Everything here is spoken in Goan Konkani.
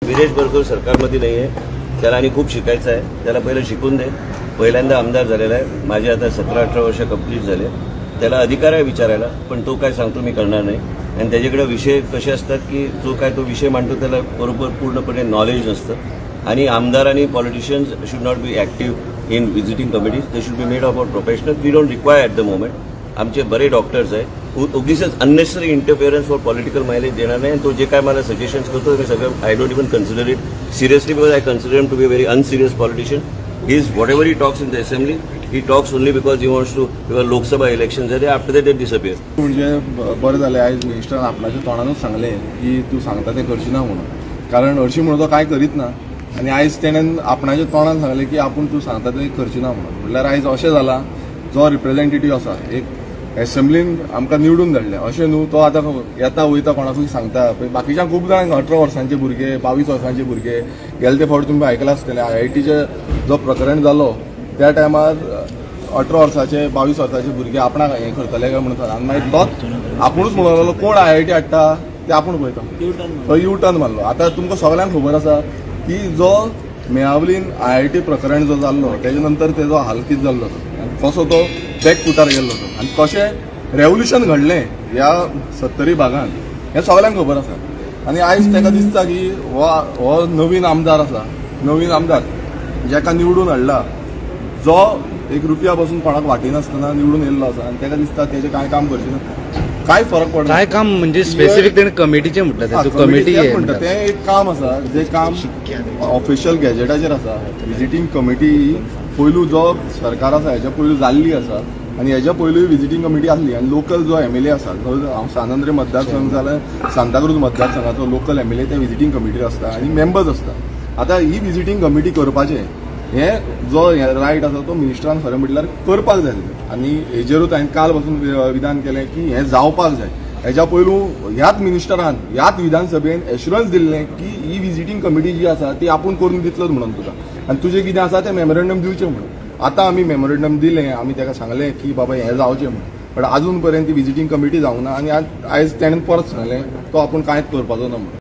विरेश बोरकर सरकारमध्ये नाही आहे, त्याला आणि खूप शिकायचं आहे, त्याला पहिलं शिकून दे. पहिल्यांदा आमदार झालेला आहे, माझे आता 17-18 वर्ष कंप्लीट झाले, त्याला अधिकार आहे विचारायला, पण तो काय सांगतो मी करणार नाही. आणि त्याच्याकडे विषय कसे असतात की जो काय तो विषय मांडतो त्याला बरोबर पूर्णपणे नॉलेज नसतं. आणि आमदार आणि politicians should not be active in visiting committees, they should be made of our professional. We don't require at the moment. आमचे बरे डॉक्टर्स आहे, उगीच unnecessary interference for political mileage देणार नाही. आणि तो जे काय मला सजेशन्स करतो मी सगळं I don't even consider it seriously, because I consider him to be very unserious politician. He is whatever he talks in the assembly, he talks only because he wants to, because Lok Sabha election झाले, आफ्टर that it disappear. म्हणजे बरें जालें आयज मिनिस्टरान आपणाच्या तोंडानूच सांगलें की तूं सांगता तें करची ना म्हणून, कारण हरशीं म्हणून तो कांय करीत ना, आनी आयज तेणेन आपणाच्या तोंडान सांगलें की आपूण तूं सांगता तें करची ना म्हणून. म्हणल्यार आयज अशें जालां, जो रिप्रेझेंटेटीव आसा एक एसेंब्लीन आमकां निवडून धाडलें अशें न्हू, तो आतां येता वयता कोणाकूय सांगता. बाकीच्या खूब जाणांक 18 वर्सांचे भुरगे, 22 वर्सांचे भुरगे, गेले ते फावट तुमी आयकलां आसतलें IITचें जो प्रकरण जालो त्या टायमार 18 वर्साचे 22 वर्साचे भुरगे आपणाक हें करतले काय म्हणून, आनी मागीर तोच आपुणूच म्हणूंक लागलो कोण IIT हाडटा ते आपूण पळयता, तो यू टर्न मारलो. आतां तुमकां सगळ्यांक खबर आसा की जो मेळावलीन IIT प्रकरण जो जाल्लो तेजे नंतर तेजो हाल कितें जाल्लो, कसो तो बॅक फुटार गेल्लो तो, आनी कशें रेवोल्युशन घडलें ह्या सत्तरी भागान हें सगळ्यांक खबर आसा. आनी आयज ताका दिसता की हो नवीन आमदार आसा, नवीन आमदार जेका निवडून हाडला, जो एक रुपया पासून कोणाक वाटिनासतना निवडून येयल्लो आसा, आनी ताका दिसता तेजें कांय काम करचें ना. काय फरक पडना, काय काम म्हणजे स्पेसिफीक तेणें कमिटीचें म्हटलें, कमिटी म्हणटा तें एक काम आसा जें काम ऑफिशियल गॅजेटाचेर आसा. विजिटींग कमिटी पयलू जो सरकार आसा हेच्या पयलू जाल्ली आसा, आनी हेच्या पयलूय विजिटींग कमिटी आसली. आनी लोकल जो MLA आसा, हांव सान आंद्रे मतदारसंघ जाल्यार सांताक्रूज मतदारसंघाचो लोकल MLA त्या विजिटींग कमिटीर आसता आनी मेंबर्स आसता. आतां ही विजिटींग कमिटी करपाचें हें जो रायट आसा तो मिनिस्टरान खरें म्हटल्यार करपाक जाय. आनी हेजेरूच हांवें काल पासून विधान केलें की हें जावपाक जाय. हेच्या पयलू ह्याच मिनिस्टरान ह्याच विधानसभेन एश्युरन्स दिल्लें की ही विजिटींग कमिटी जी आसा ती आपूण करून दितलोच म्हणून तुका, आनी तुजें कितें आसा तें मेमोरेंडम दिवचें म्हणून. आतां आमी मेमोरेंडम दिलें, आमी ताका सांगलें की बाबा हें जावचें म्हणून, बट आजून पर्यंत ती विजिटींग कमिटी जावंक ना. आनी आयज तेणें परत सांगलें तो आपूण कांयच करपाचो ना म्हणून.